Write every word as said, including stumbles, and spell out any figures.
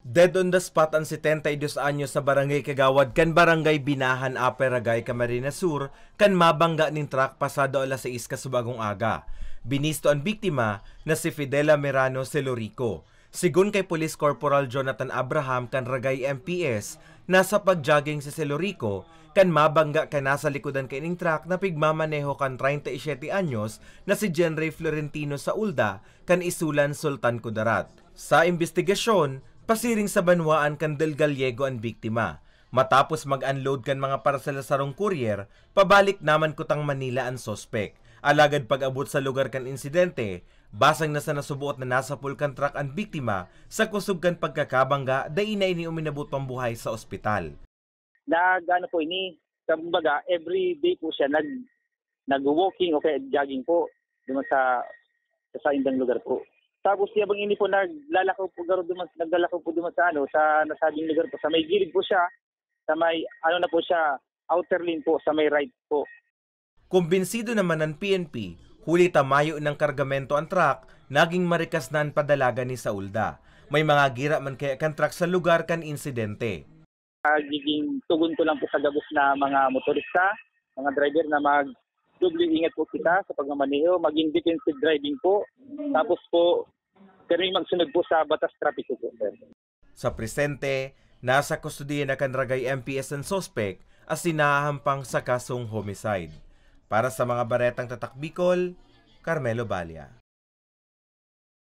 Dead on the spot an setenta y dos anyos sa barangay kagawad kan Barangay Binahan, Upper Ragay, Camarines Sur, kan mabangga nin truck pasado alas sais kasubagong aga. Binisto an biktima na si Fidela Merano Celorico. Sigon kay Police Corporal Jonathan Abraham kan Ragay M P S, nasa pag-jogging si Celorico kan mabangga kan nasa likodan kaining truck na pigmamaneho kan treinta y siete anyos na si Jenray Florentino Saulda kan Isulan, Sultan Kudarat. Sa imbestigasyon, pasiring sa banwaan kan Del Gallego an biktima. Matapos mag-unload kan mga parsel sa sarong courier, pabalik naman kutang Manila an suspek. Alagad pag-abot sa lugar kan insidente, basang na sa nasubuot na nasapol kan truck an biktima sa kusog kan pagkakabangga, dai na ini uminabot pambuhay sa ospital. Nag-ano po ini, kumbaga, every day po siya nag nag-walking o kaya jogging po duman sa sa saindang lugar po. Tapos siya bang ini po naglalakaw po garo duman, naglalakaw po duman sa ano, sa nasabing lugar po. Sa may gilid po siya, sa may ano na po siya, outer lane po, sa may right po. Kumbinsido naman an P N P, huli ta mayo nang kargamento an truck, naging marikas na an padalagan ni Saulda. May mga gira man kaya kan truck sa lugar kan insidente. Nagiging tugon ko lang po sa gabos na mga motorista, mga driver na mag doble ingat po kita sa pagmamaneho, maging defensive driving po. Tapos po, kami magsunod po sa batas trapiko po, sir. Sa presente, nasa kustodiya na kan Ragay M P S an suspek asin nahahampang sa kasong homicide. Para sa mga baretang Tatak Bicol, Carmelo Balia.